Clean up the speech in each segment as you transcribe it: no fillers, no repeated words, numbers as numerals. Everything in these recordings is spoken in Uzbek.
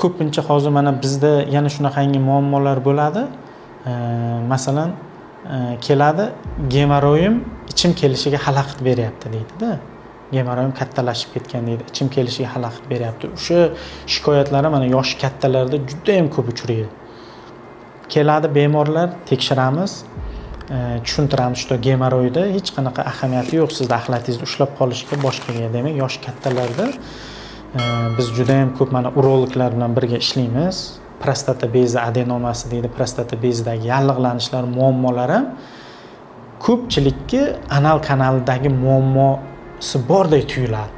Ko'pincha hozir mana bizda yana shunaqangi muammolar bo'ladi. Masalan, keladi, "Gemorroyim ichim kelishiga xalaqit beryapti", deydida. "Gemorroyim kattalashib ketgan", deydi, "ichim kelishiga xalaqit beryapti". O'sha shikoyatlari mana yoshi kattalarda judayam ko'p uchraydi. Keladi bemorlar, tekshiramiz, tushuntiramiz, что gemorroyda hech qanaqa ahamiyati yo'q sizni axlatingizni ushlab qolishiga, boshqaga. Demak, yoshi kattalarda biz judayam ko'p mana urologlar bilan birga ishlaymiz. Prostata bezi adenomasi deydi, prostata bezidagi yallig'lanishlar, muammolar ham ko'pchilikka anal kanalidagi muammosi bordek tuyuladi.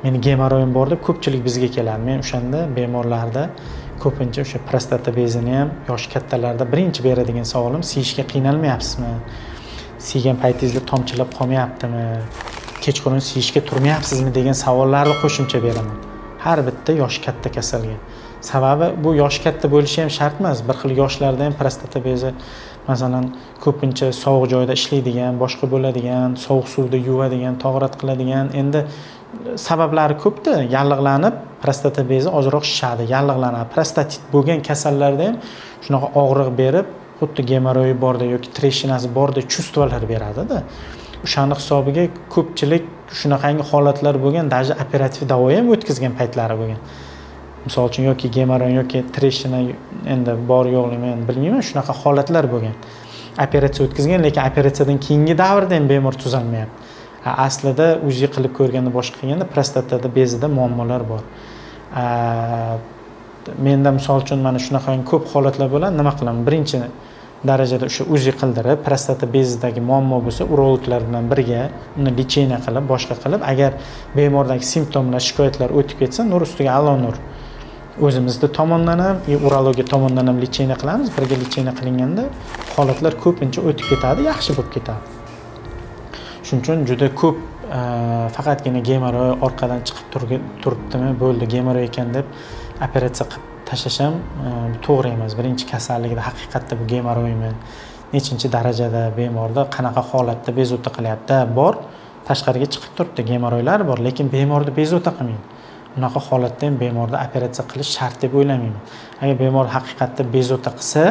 "Meni gemorroyim bor", deb ko'pchilik bizga keladi. Men o'shanda bemorlarda ko'pincha o'sha prostata bezini ham yoshi kattalarda birinchi beradigan savolim: "Siyishga qiynalmayapsizmi? Siygan paytingizda tomchilab qolmayaptimi? Kechqurun siyishga turmayapsizmi?" degan savollarni qo'shimcha beraman har bitta yoshi katta kasalga. Sababi, bu yoshi katta bo'lishi ham shart emas, bir xil yoshlarda ham prostata bezi, masalan, ko'pincha sovuq joyda ishlaydigan, boshqa bo'ladigan, sovuq suvda yuvadigan, tog'orat qiladigan, endi sabablari ko'pda, yallig'lanib prostata bezi ozroq shishadi, yallig'lanadi. Prostatit bo'lgan kasallarda ham shunaqa og'riq berib, xuddi gemorroyi bordek yoki трещина si bordek чувство lar beradida. O'shani hisobiga ko'pchilik shunaqangi holatlar bo'lgan, даже operativ davo ham o'tkazgan paytlari bo'lgan. Misol uchun, yoki gemorroy, yoki трещина, endi bor yo'qligini men bilmayman, shunaqa holatlar bo'lgan, operatsiya o'tkazgan, lekin operatsiyadan keyingi davrda ham bemor tuzalmayapti. Aslida УЗИ qilib ko'rganda, boshqa qilganda prostatada bezida muammolar bor. Menda, misol uchun, mana shunaqa ko'p holatlar bo'ladi. Nima qilaman? Birinchi darajada o'sha УЗИ qildirib, prostata bezidagi muammo bo'lsa, urologlar bilan birga uni лечение qilib, boshqa qilib, agar bemordagi simptomlar, shikoyatlar o'tib ketsa, nur ustiga a'lo nur, o'zimizni tomondan ham и urologiya tomondan ham лечение qilamiz. Birga лечение qilinganda holatlar ko'pincha o'tib ketadi, yaxshi bo'lib ketadi. Shuning uchun juda ko'p faqatgina gemorroy orqadan chiqib turibdimi, bo'ldi, gemorroy ekan deb operatsiya qilib tashlash ham to'g'ri emas. Birinchi kasalligida haqiqatda bu gemorroymi, nechinchi darajada, bemorda qanaqa holatda bezovta qilyapti, bor, tashqariga chiqib turibdi, gemorroylar bor, lekin bemorni bezovta qilmaydi. Unaqa holatda ham bemorda operatsiya qilish shart deb o'ylamayman. Agar bemor haqiqatda bezovta qilsa,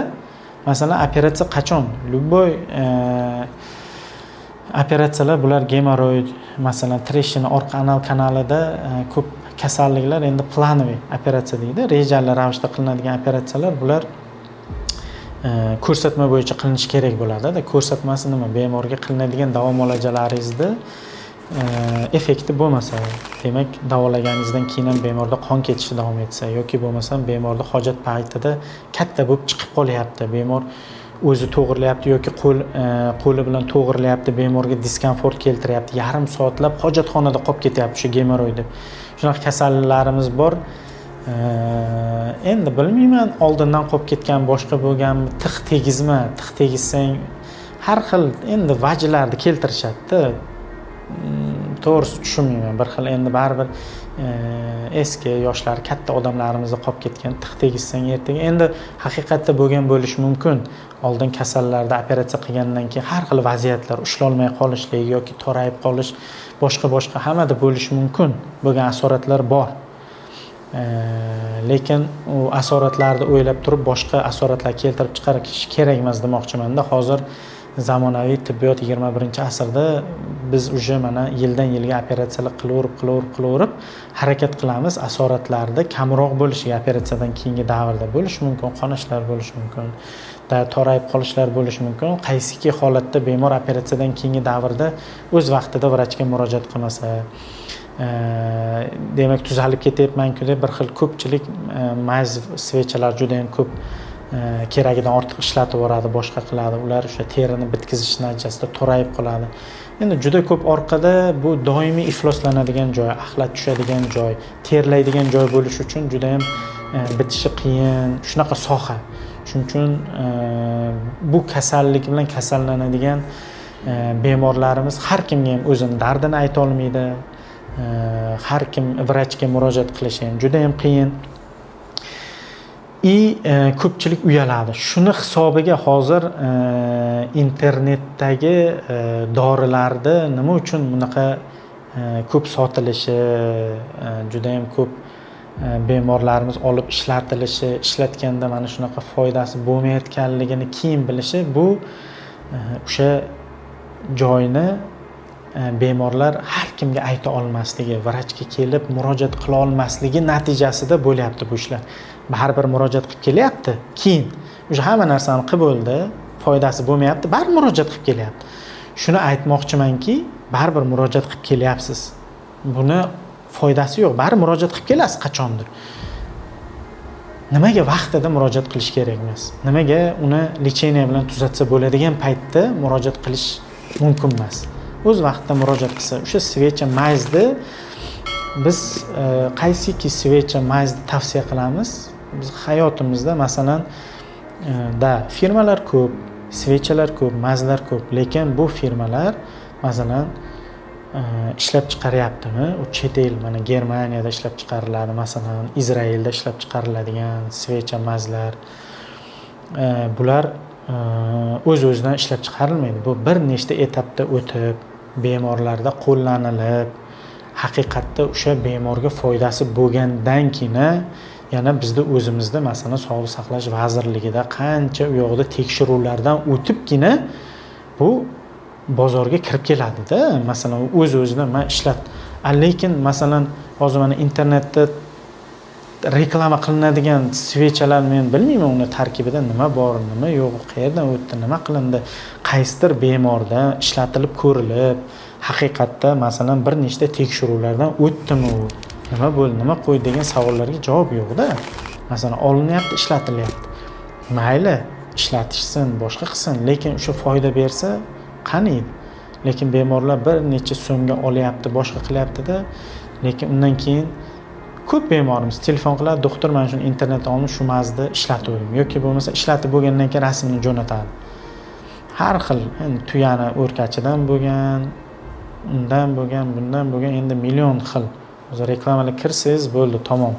masalan, operatsiya qachon, любой operatsiyalar, bular gemorroy, masalan, трещина orqa anal kanalida ko'p kasalliklar endi плановый operatsiya deydi, rejali ravishda qilinadigan operatsiyalar, bular ko'rsatma bo'yicha qilinishi kerak bo'ladida. Ko'rsatmasi nima? Bemorga qilinadigan davo muolajalaringizni effekti bo'lmasa, demak, davolaganingizdan keyin ham bemorda qon ketishi davom etsa yoki bo'lmasam bemorda hojat paytida katta bo'lib chiqib qolyapti, bemor o'zi to'g'irlayapti yoki qo'li bilan to'g'irlayapti, bemorga diskomfort keltiryapti, yarim soatlab hojatxonada qolib ketyapti shu gemorroy deb, shunaqa kasallarimiz bor. Endi bilmayman, oldindan qolib ketgan, boshqa bo'lganmi, tig' tegizma, tig' tegizsang, har xil endi vajlarni keltirishadida. To'g'risi tushunmayman. Bir xil endi baribir eski yoshlari katta odamlarimizda qolib ketgan, tig' tegizsang ertaga, endi haqiqatda bo'lgan bo'lishi mumkin oldin kasallarda, operatsiya qilgandan keyin har xil vaziyatlar, ushlolmay qolishlik yoki torayib qolish, boshqa boshqa hammada bo'lishi mumkin bo'lgan asoratlar bor. Lekin u asoratlarni o'ylab turib boshqa asoratlar keltirib chiqarish kerak emas demoqchimanda. Hozir zamonaviy tibbiyot, 21-asrda biz уже mana yildan yilga operatsiyalar qilaverib, qilaverib, qilaverib harakat qilamiz asoratlarni kamroq bo'lishiga. Operatsiyadan keyingi davrda bo'lishi mumkin, qonashlar bo'lishi mumkin, torayib qolishlar bo'lishi mumkin. Qaysiki holatda bemor operatsiyadan keyingi davrda o'z vaqtida vrachga murojaat qilmasa, demak, tuzalib ketyapmanku deb bir xil ko'pchilik мазь, свеча lar juda yam ko'p keragidan ortiq ishlatib yuboradi, boshqa qiladi. Ular o'sha terini bitkizish natijasida torayib qoladi. Endi juda ko'p orqada bu doimiy ifloslanadigan joy, axlat tushadigan joy, terlaydigan joy bo'lishi uchun judayam bitishi qiyin shunaqa soha. Shuning uchun bu kasallik bilan kasallanadigan bemorlarimiz har kimga ham o'zini dardini aytolmaydi, har kim vrachga murojaat qilishi ham judayam qiyin и ko'pchilik uyaladi. Shuni hisobiga hozir internetdagi dorilarni nima uchun bunaqa ko'p sotilishi, judayam ko'p Bemorlarimiz olib ishlatilishi, ishlatganda mana shunaqa foydasi bo'lmayotganligini keyin bilishi, bu o'sha joyni bemorlar har kimga ayta olmasligi, vrachga kelib murojaat qila olmasligi natijasida bo'lyapti bu ishlar. Baribir murojaat qilib kelyapti, keyin o'sha hamma narsani qilib bo'ldi, foydasi bo'lmayapti, baribir murojaat qilib kelyapti. Shuni aytmoqchimanki, baribir murojaat qilib kelyapsiz, buni foydasi yo'q, baribir murojaat qilib kelasiz qachondir. Nimaga vaqtida murojaat qilish kerak emas? Nimaga uni лечение bilan tuzatsa bo'ladigan paytda murojaat qilish mumkin emas? O'z vaqtida murojaat qilsa, o'sha свеча, мазь ni biz qaysiki свеча, мазь ni tavsiya qilamiz biz hayotimizda, masalan, да, firmalar ko'p, свеча lar ko'p, мазь lar ko'p, lekin bu firmalar, masalan, ishlab chiqaryaptimi u chet el, mana Germaniyada ishlab chiqariladi, masalan, Izrailda ishlab chiqariladigan свеча, мазь lar, bular o'z o'zidan ishlab chiqarilmaydi. Bu bir nechta etapda o'tib, bemorlarda qo'llanilib, haqiqatda o'sha bemorga foydasi bo'lgandan keyin yana bizni o'zimizda, masalan, Sog'liqni saqlash vazirligida qancha u yoqda tekshiruvlardan o'tibgina bu bozorga kirib keladida. Masalan, o'z o'zidan man ishlat, lekin, masalan, hozir mana internetda reklama qilinadigan свеча lar, men bilmayman uni tarkibida nima bor, nima yo'q, qayerdan o'tdi, nima qilindi, qaysidir bemorda ishlatilib ko'rilib, haqiqatda, masalan, bir nechta tekshiruvlardan o'tdimi u, nima bo'ldi, nima qo'ydi degan savollarga javob yo'qda. Masalan, olinyapti, ishlatilyapti, mayli, ishlatishsin, boshqa qilsin, lekin o'sha foyda bersa qani edi. Lekin bemorlar bir necha so'mga olyapti, boshqa qilyaptida. Lekin undan keyin ko'p bemorimiz telefon qiladi: "Doktor, mana shuni internetdan olib, shu мазь ni ishlatuvdim", yoki bo'lmasa ishlatib bo'lgandan keyin rasmini jo'natadi. Har xil, endi tuyani o'rkachidan bo'lgan, undan bo'lgan, bundan bo'lgan, endi million xil. Hozir reklamalar kirsangiz bo'ldi, tamom.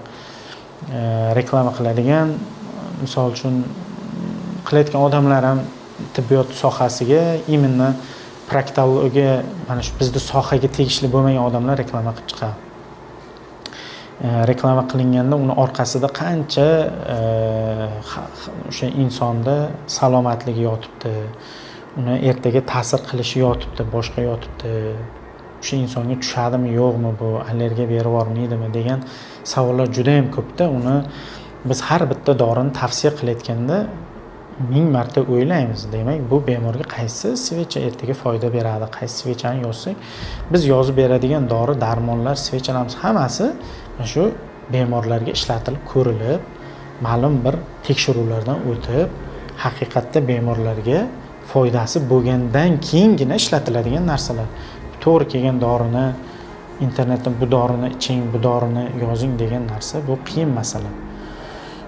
Reklama qiladigan, misol uchun, qilayotgan odamlar ham tibbiyot sohasiga, именно proktologiya, mana shu bizni sohaga tegishli bo'lmagan odamlar reklama qilib chiqadi. Reklama qilinganda uni orqasida qancha o'sha insonda salomatligi yotibdi, uni ertaga ta'sir qilishi yotibdi, boshqa yotibdi, o'sha insonga tushadimi, yo'qmi, bu allergiya berib yubormaydimi degan savollar judayam ko'pda. Uni biz har bitta dorini tavsiya qilayotganda ming marta o'ylaymiz. Demak, bu bemorga qaysi свеча ertaga foyda beradi, qaysi свеча ni yozsak, biz yozib beradigan dori darmonlar, свеча larimiz hammasi mana shu bemorlarga ishlatilib ko'rilib, ma'lum bir tekshiruvlardan o'tib, haqiqatda bemorlarga foydasi bo'lgandan keyingina ishlatiladigan narsalar. To'g'ri kelgan dorini internetdan bu dorini iching, bu dorini yozing degan narsa, bu qiyin masala.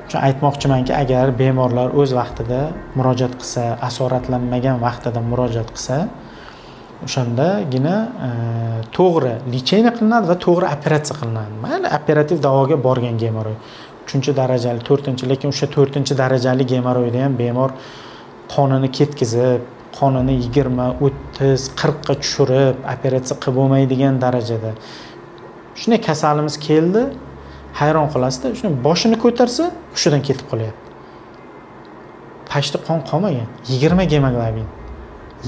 Shu aytmoqchimanki, agar bemorlar o'z vaqtida murojaat qilsa, asoratlanmagan vaqtida murojaat qilsa, o'shandagina to'g'ri лечение qilinadi va to'g'ri operatsiya qilinadi. Mayli, operativ davoga borgan gemoroy uchinchi darajali, to'rtinchi, lekin o'sha to'rtinchi darajali gemoroyda ham bemor qonini ketkizib, qonini 20, 30, 40ga tushirib, operatsiya qilib bo'lmaydigan darajada shunday kasalimiz keldi. Hayron qolasizda, shuni boshini ko'tarsa, hushidan ketib qolyapti, почти qon qolmagan, 20 gemoglobin,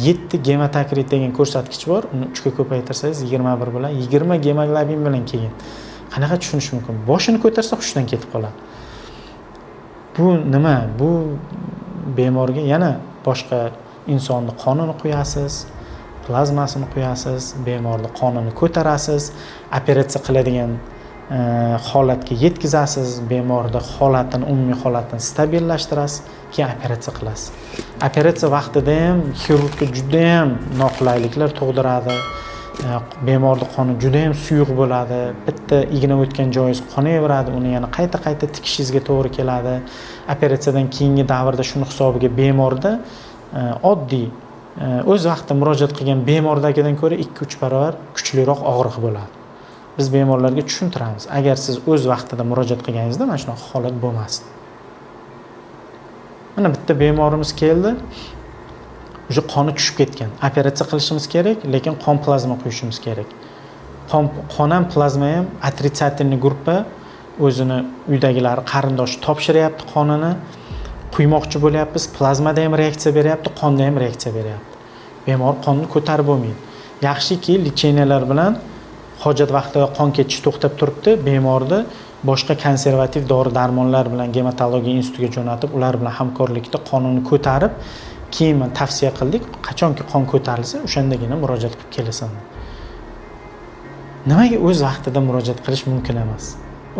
7 gematokrit degan ko'rsatkich bor, uni 3ga ko'paytirsangiz 21 bilan, 20 gemoglobin bilan kelgan. Qanaqa tushunish mumkin? Boshini ko'tarsa, hushidan ketib qoladi. Bu nima? Bu bemorga yana boshqa insonni qonini quyasiz, plazmasini quyasiz, bemorni qonini ko'tarasiz, operatsiya qiladigan holatga yetkazasiz, bemorni holatini, umumiy holatini stabillashtirasiz, keyin operatsiya qilasiz. Operatsiya vaqtida ham xirurgga judayam noqulayliklar tug'diradi. Bemorni qoni judayam suyuq bo'ladi, bitta igna o'tgan joyingiz qonayveradi, uni yana qayta qayta tikishingizga to'g'ri keladi. Operatsiyadan keyingi davrda shuni hisobiga bemorda oddiy o'z vaqtida murojaat qilgan bemordagidan ko'ra 2-3 barobar kuchliroq og'riq bo'ladi. Biz bemorlarga tushuntiramiz, agar siz o'z vaqtida murojaat qilganingizda mana shunaqa holat bo'lmasdi. Mana bitta bemorimiz keldi, уже qoni tushib ketgan, operatsiya qilishimiz kerak, lekin qon plazma quyishimiz kerak. Qon ham, plazma ham отрицательный группа. O'zini uydagilari, qarindoshi topshiryapti qonini, quymoqchi bo'lyapmiz, plazmada ham reaksiya beryapti, qonda ham reaksiya beryapti, bemor qonni ko'tarib bo'lmaydi. Yaxshiki, лечения lar bilan hojat vaqtida qon ketishi to'xtab turibdi. Bemorni boshqa konservativ dori darmonlar bilan gematologiya institutiga jo'natib, ular bilan hamkorlikda qonini ko'tarib, keyin tavsiya qildik, qachonki qon ko'tarilsa, o'shandagina murojaat qilib kelasan. Nimaga o'z vaqtida murojaat qilish mumkin emas?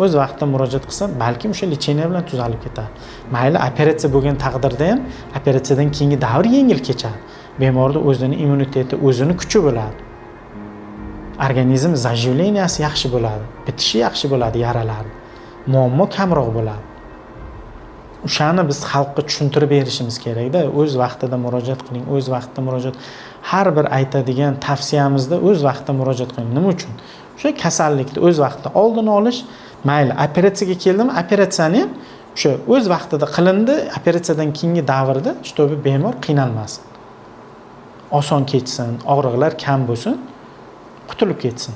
O'z vaqtida murojaat qilsa, balkim o'sha лечение bilan tuzalib ketadi. Mayli, operatsiya bo'lgan taqdirda ham operatsiyadan keyingi davr yengil kechadi. Bemorni o'zini immuniteti, o'zini kuchi bo'ladi, organizm заживления si yaxshi bo'ladi, bitishi yaxshi bo'ladi yaralarni, muammo kamroq bo'ladi. O'shani biz xalqqa tushuntirib berishimiz kerakda. O'z vaqtida murojaat qiling, o'z vaqtida murojaat. Har bir aytadigan tavsiyamizda o'z vaqtida murojaat qiling. Nima uchun? O'sha kasallikni o'z vaqtida oldini olish. Mayli, operatsiyaga keldimi, operatsiyani ham o'sha o'z vaqtida qilindi, operatsiyadan keyingi davrda чтобы bemor qiynalmasin, oson kechsin, og'riqlar kam bo'lsin, qutulib ketsin.